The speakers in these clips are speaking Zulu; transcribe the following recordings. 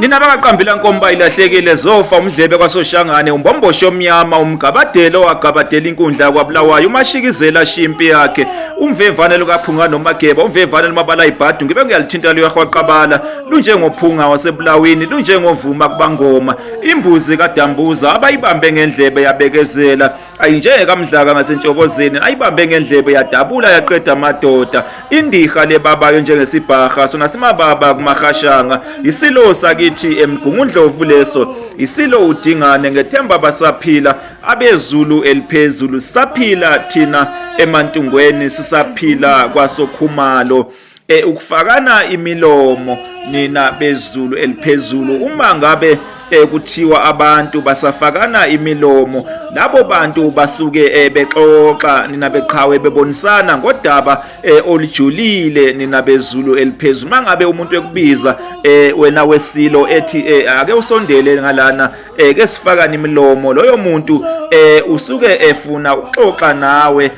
Nina bakaqambila nkomba ilahlekile zofa umdlebe kwaSoshangane umbombosho omnyama umgabadelo wagabadela inkundla kwaBulawayo umashikizela shimpi yakhe umvevane lukaphunga nomageba umvevane lumabala ibhadu ngibe ngiyalithinta luyahwaqabala lunjengophunga wasebulawini lunjengovuma kubangoma imbuzi kadambuza abayibambe ngendlebe yabekezela ayinjengekamdlaka ngasentshokozeni ayibambe ngendlebe yadabula yaqeda amadoda indiha lebabayo njengesibhaha sona simababa kumahashanga isilo sakithi emgungundlovu leso isilo udingane ngethemba basaphila abezulu eliphezulu sisaphila thina emantungweni sisaphila kwasokhumalo e, ukufakana imilomo nina bezulu eliphezulu uma ngabe e, kuthiwa abantu basafakana imilomo labo bantu basuke e, bexoxa nina beqhawe bebonisana ngodaba e, olujulile nina bezulu eliphezulu mangabe umuntu ekubiza e, wena wesilo ethi e, ake usondele ngalana e, ke sifakane imilomo loyo muntu e, usuke efuna ukuxoxa nawe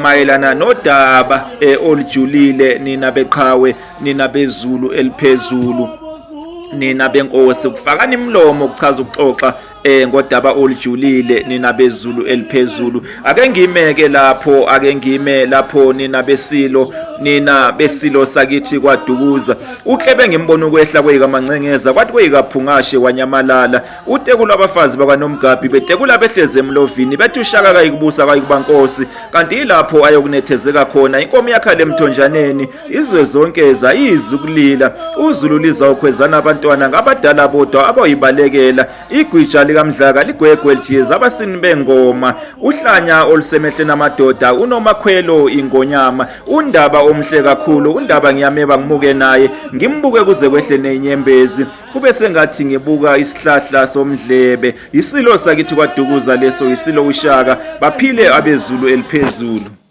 mayelana nodaba olujulile nina beqhawe nina bezulu eliphezulu nina benkosi kufakana imilomo kuchaza ukuxoxa ngodaba olujulile nina bezulu eliphezulu ake ngimeke lapho ake ngime lapho nina besilo nina besilo sakithi kwadukuza uklebe ngimbona ukwehla kweyikamancengeza kwathi kweyikaphungashe wanyamalala Utekula abafazi bakwaNomgabhi betekula behlezi emlovini bethi uShaka kayikubusa kayikuba nkosi kanti yilapho ayokunethezeka khona inkomo yakhala emthonjaneni izwe zonke zayizi ukulila uZulu lizawukhwezana abantwana ngabadala bodwa abayibalekela igwija likamdlaka ligwegwe lijiza abasini bengoma uhlanya olusemehlweni amadoda unomakhwelo ingonyama undaba omhle kakhulu undaba ngiyameba ngimuke naye ngimbuke kuze kwehle nenyembezi Kube sengathi ngibuka isihlahla somdlebe. Yisilo sakithi kwaDukuza leso, yisilo uShaka. Baphile abezulu eliphezulu.